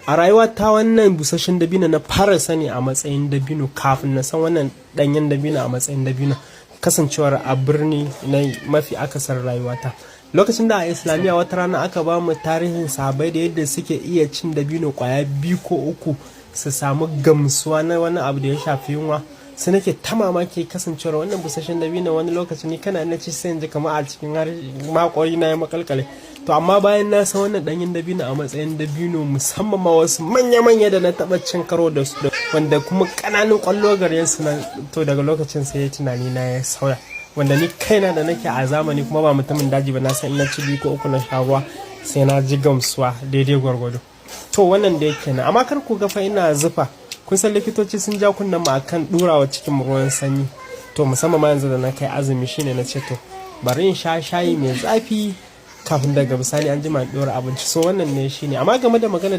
A rayuwa ta, wannan busasshen dabino na fara sani a matsayin dabino kafin na san wannan danyen dabino a matsayin dabino, kasancewar a birni na mafi akasar rayuwata. Lokacin da a Islamiyya wata rana aka ba mu tarihin sahabbai da yadda suke iya cin dabino kwaya biyu ko uku su samu gamsuwa na wani abu da ya shafi yunwa, sai nake ta mamaki kasancewar wannan busasshen dabino wani lokaci ni kana na ci sai in ji kamar a cikin makori na ya makalkale. To amma bayan na san wannan danyen dabino a matsayin dabino, musamman ma wasu manya-manya da na taba cin karo da su wanda kuma kananun kwallo gare su na, to daga lokacin sai tunani na ya sauya, wanda ni kaina da nake a zamani kuma ba mutumin daji ba, na san in na ci biyu ko uku na sha ruwa sai na ji gamsuwa daidai gwargwado. To wannan da yake na, amma kar ku ga fa ina zufa. Kun san likitoci sun ja kunnen mu akan durawa cikin ruwan sanyi. To musamman ma yanzu da na kai azumi, shine na ce to bari in sha shayi mai zafi kafin daga bisani an jima in dora abinci. So wannan ne shine, amma game da magana